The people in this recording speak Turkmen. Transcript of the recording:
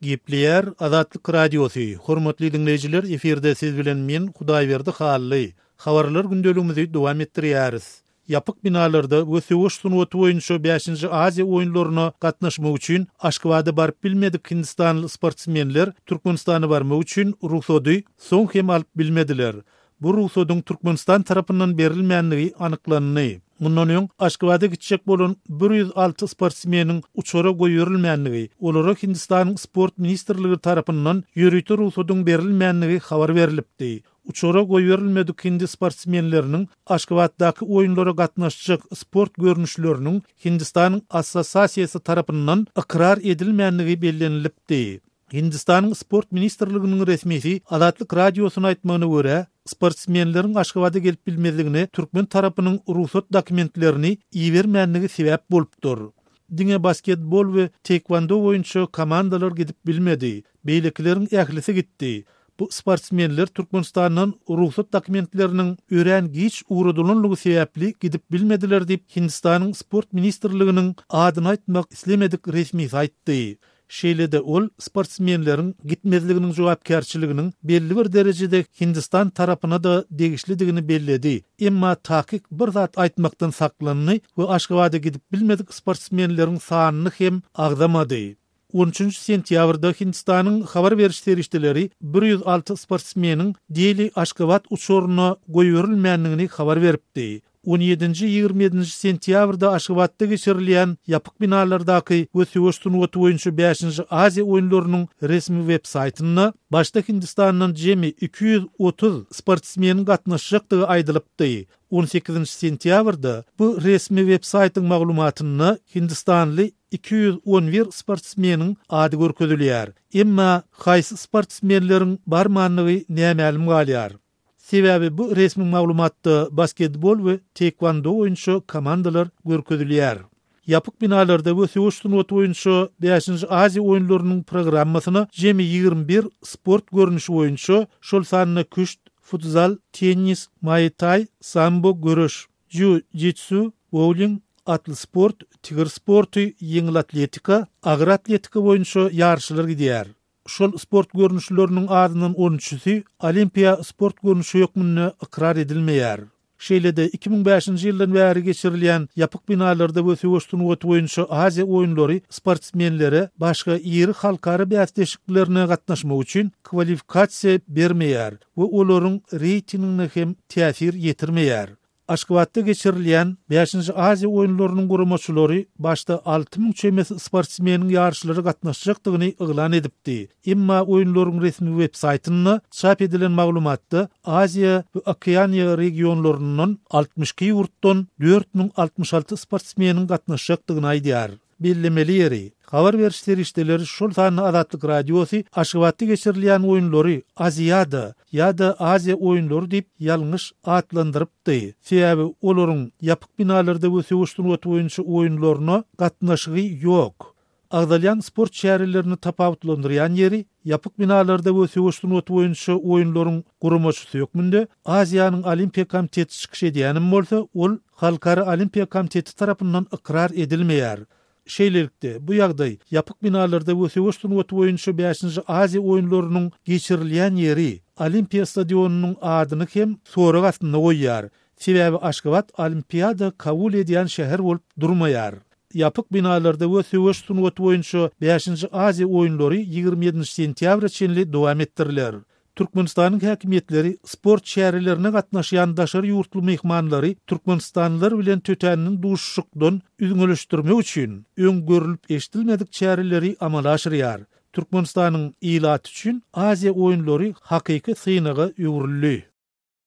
Gepleýär Azatlyk Radiosy, Hormatly diňleýjiler, efirde siz bilen men, Hudaýberdi Hally. Habarlar gündeligimizi dowam etdirýäris. Ýapyk binalarda we söweş sungaty boýunça bäşinji Aziýa oýunlaryna gatnaşmak üçin Aşgabada baryp bilmedik hindistanly sportsmenler Türkmenistana barmak üçin rugsady soň hem alyp bilmediler. Bu rugsadyň Türkmenistan tarapyndan berilmändigi anyklandy. Mundan öň, Aşgabada gitjek bolan 106 sportsmeniň uçara goýberilmändigi, olara Hindistanyň Sport ministrligi tarapyndan ýörite rugsadyň berilmändigi habar berlipdi. Uçara goýberilmedik hindi sportsmenleriniň Aşgabatdaky oýunlara gatnaşjak sport görnüşleriniň Hindistanyň Assosasiýasy tarapyndan ykrar edilmändigi bellenilipdi. Hindistanyň Sport ministrliginiň resmisi Azatlyk Radiosyna aýtmagyna görä, sportsmenleriň Aşgabada gelip bilmezligine türkmen tarapynyň rugsat dokumentlerini ibermänligi sebäp bolupdyr. Diňe basketbol we taekwondo boýunça komandalar gidip bilmedi, beýlekileriň ählisi gitdi. Bu sportsmenler Türkmenistandan rugsat dokumentleriniň örän giç ugradylanlygy sebäpli gidip bilmediler diýip, Hindistanyň Sport ministrliginiň adyny aýtmak islemedik resmisi aýtdy. Şeýle-de ol sportsmenleriň gitmezliginiň jogapkärçiliginiň belli bir derejede Hindistan tarapyna-da degişlidigini belledi, emma takyk bir zat aýtmakdan saklandy we Aşgabada gidip bilmedik sportsmenleriň sanyny hem agzamady. On üçünji sentýabrda Hindistanyň habar beriş serişdeleri 106 sportsmeniň Deli-Aşgabat uçaryna goýberilmändigini habar beripdi. On ýedinji, 27-nji sentýabrda Aşgabatda geçirilýän ýapyk binalardaky we söweş sungaty boýunça bäşinji Aziýa oýunlarynyň resmi web saýtynda başda Hindistandan jemi 230 sportsmeniň gatnaşjakdygy aýdylypdy. On sekizinji sentýabrda bu resmi web saýtyň maglumatynda hindistanly 211 sportsmeniň ady görkezilýär. Emma haýsy sportsmenleriň barmandygy nämälim galýar. Sebäbi bu resmi maglumatda basketbol we taekwondo boýunça komandalar görkezilýär. Ýapyk binalarda we söweş sungaty boýunça bäşinji Aziýa oýunlarynyň programmasyna jemi 21 sport görnüşi boýunça, şol sanda küşt, futzal, tennis, muay-thai, sambo, göreş, jiu-jitsu, bowling, atly sport, tigir sporty, ýeňil atletika, agyr atletika boýunça ýaryşlar gidýär. Şol sport görnüşleriniň azyndan on üçüsi olimpiýa sport görnüşi hökmünde ykrar edilmeýär. Şeýle-de, 2005-nji ýyldan bäri geçirilýän ýapyk binalarda we söweş sungaty boýunça Aziýa oýunlary sportsmenlere başga iri halkara bäsleşiklerine gatnaşmak üçin kwalifikasiýa bermeýär we olaryň reýtingine hem täsir ýetirmeýär. Aşgabatda geçirilýän bäşinji Aziýa oýunlarynyň guramaçylary başda 6000 çemesi sportsmeniň ýaryşlara gatnaşjakdygyny yglan edipdi. Emma oýunlaryň resmi web saýtynda çap edilen maglumatda Aziýa we Okeaniýa regionlaryndan 62 ýurtdan 4066 sportsmeniň gatnaşjakdygyny aýdýar. Bellemeli ýeri, habar beriş serişdeleri, şol sanda Azatlyk Radiosy Aşgabatda geçirilýän oýunlary Aziada ýa-da Aziýa oýunlary diýip ýalňyş atlandyrypdy. Sebäbi olaryň ýapyk binalarda we söweş sungaty boýunça oýunlaryna gatnaşygy ýok. Agzalýan sport çärelerini tapawutlandyrýan ýeri, ýapyk binalarda we söweş sungaty boýunça oýunlaryň guramaçysy hökmünde Aziýanyň Olimpiýa komiteti çykyş edýänem bolsa, ol Halkara Olimpiýa komiteti tarapyndan ykrar edilmeýär. Şeýlelikde, bu ýagdaý ýapyk binalarda we söweş sungaty boýunça bäşinji Aziýa oýunlarynyň geçirilýän ýeri, Olimpiýa stadionynyň adyny hem sorag astynda goýýar. Sebäbi Aşgabat Olimpiada kabul edýän şäher bolup durmaýar. Ýapyk binalarda we söweş sungaty boýunça bäşinji Aziýa oýunlary 27-nji sentýabra çenli dowam etdiriler. Türkmenistanyň häkimiýetleri sport çärelerine gatnaşýan daşary ýurtly myhmanlary türkmenistanlylar bilen tötänden duşuşykdan üzňeleşdirmek üçin öň görlüp-eşidilmedik çäreleri amala aşyrýar. Türkmenistanyň ilaty üçin Aziýa oýunlary hakyky synaga öwrüldi.